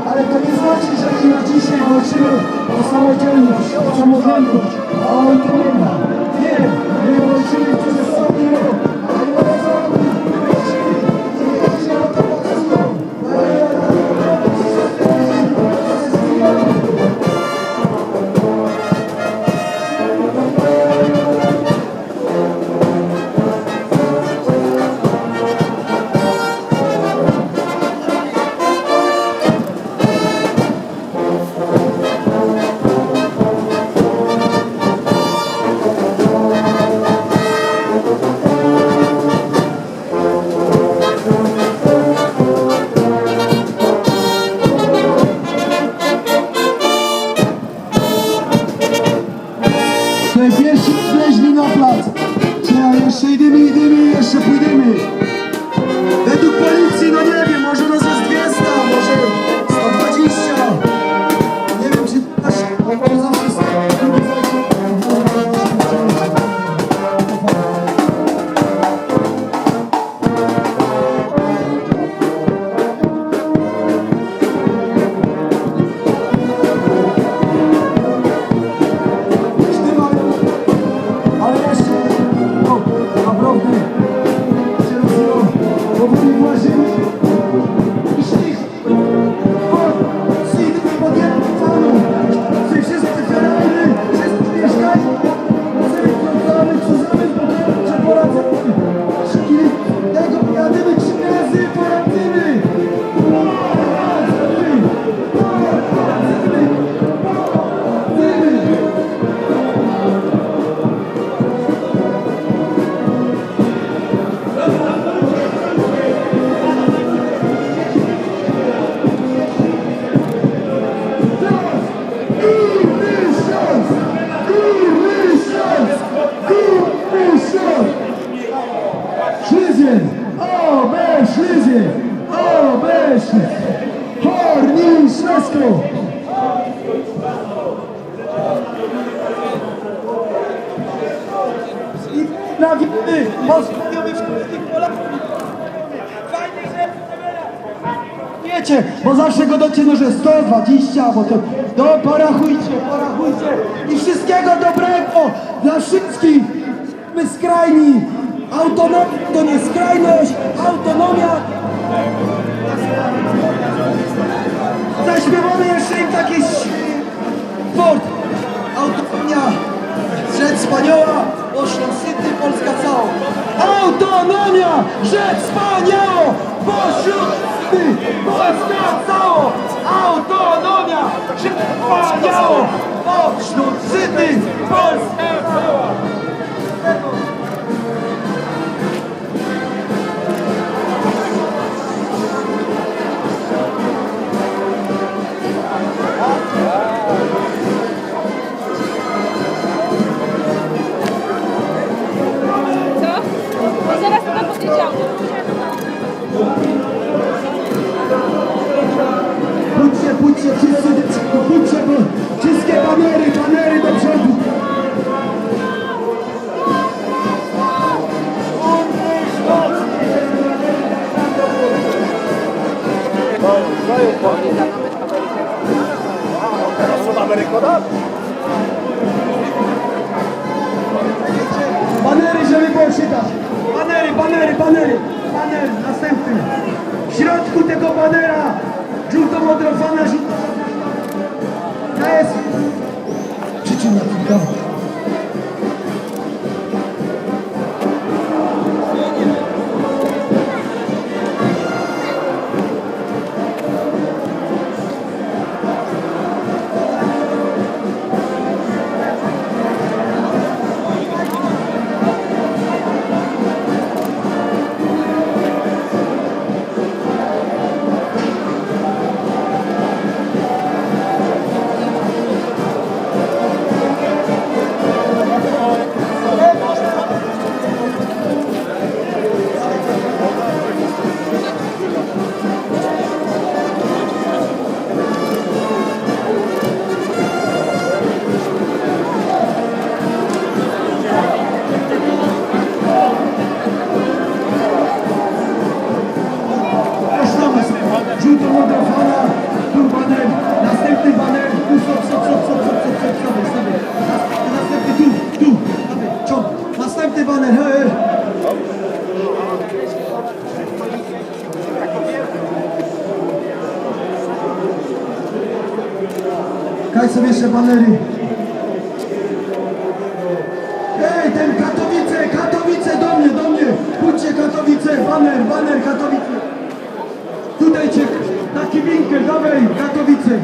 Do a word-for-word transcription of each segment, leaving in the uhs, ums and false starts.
Ale to nie znaczy, że my dzisiaj walczymy o samodzielność, o samorządność, o autonomię. Nie, my walczymy przez cały rok, ale my walczymy, nie chodzi o to, To je piyrszy wleźli na plac. Trzeba jeszcze, idymy, idymy, jeszcze pójdymy. Według policji, no nie wiem, może nas jest dwieście, może sto dwadzieścia. Nie wiem, czy to zawsze Szlizien! O, B, Szlizien! O, B, Horni, Szlezko! I na winy pozbawiamy wszystkich Polaków. Fajnie, że wiecie, bo zawsze gadacie, no, że sto dwadzieścia, bo to, no, porachujcie, porachujcie i wszystkiego dobrego dla wszystkich. My skrajni. Autonomia to nie skrajność, autonomia. Zaśpiewamy jeszcze im taki ś- Fort! Autonomia, rzecz wspaniała, bo Śląsk syty, Polska całą. Autonomia, rzecz wspaniałą, bo Śląsk syty, Polska całą. Autonomia, rzecz wspaniałą, bo Śląsk syty, Polska całą. Co? No zaraz to powiedziałam. Pójdźcie, pójdźcie, wszyscy do przodu, pójdźcie, bo wszystkie banery, banery do przodu. Banery, żeby było czytać. Banery, banery, banery. Baner następny. W środku tego banera żółto-modro fana, żółto-modro. To jest Przytrzymaj chwilkę. Są jeszcze banery. Ej, ten Katowice, Katowice, do mnie, do mnie! Pójdźcie, Katowice, baner, baner, Katowice! Tutaj cię, taki winkel, dawaj, Katowice!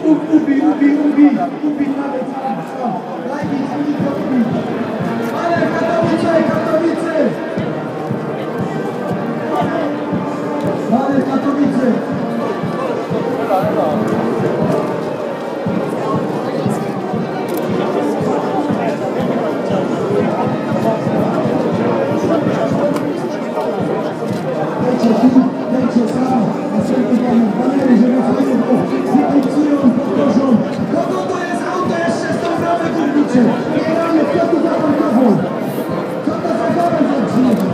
U-, ubi, ubi, ubi, ubi, nawet sam, sam. Daj mi, daj mi to ubi. Baner, Katowice, Katowice! Baner, Katowice! Dajcie tu, dajcie tam, następny baner, banery, żeby fajnie było. Wykońcują, podnoszą. Kogo to jest auto jeszcze z tą bramę górniczy? Nie ramię, kto tu zaparkował? Co to za garaż za przyjechał?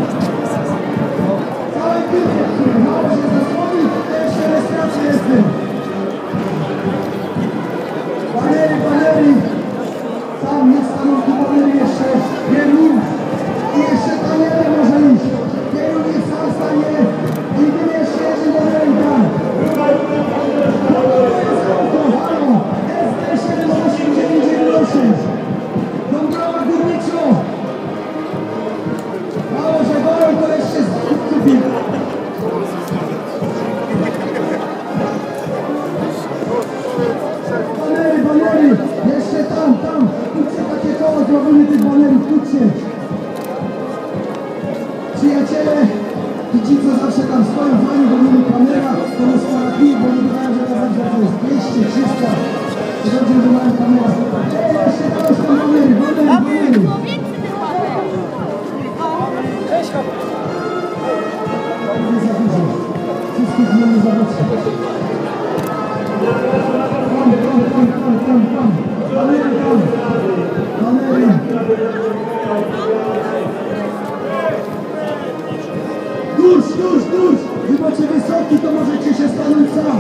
Całe piłki, mało się zasłoni, to jeszcze rejestracja jest tym. Banery, banery! Tam nie stanął tu banery jeszcze. Pierun. I jeszcze tam jeden może iść. Pierun jest sam stanie. I tu jeszcze jeden banery tam. Halo, S D siedem osiem dziewięć dziewięć osiem. Dąbrowa Górniczo. Mało, że gol, to jeszcze z kupi. Banery, banery! Jeszcze tam, tam! Kupcie takie koło, zrobimy tych banerów, kupcie! Przyjaciele, ci, co zawsze tam stoją, fajnie, bo mieli kamera, to nas parapije, bo nie gadają, że na zawsze to jest dwieście, trzysta. To dobrze, że mają kamera. Ej, jeszcze tam są banery, banery, banery! Nie za dużo. Wszystkich nie za mocno. Tam, tam, tam, tam, tam, tam. Banery tam. Banery. Tuż, tuż, tuż. Wy macie wysoki, to możecie się stanąć sam.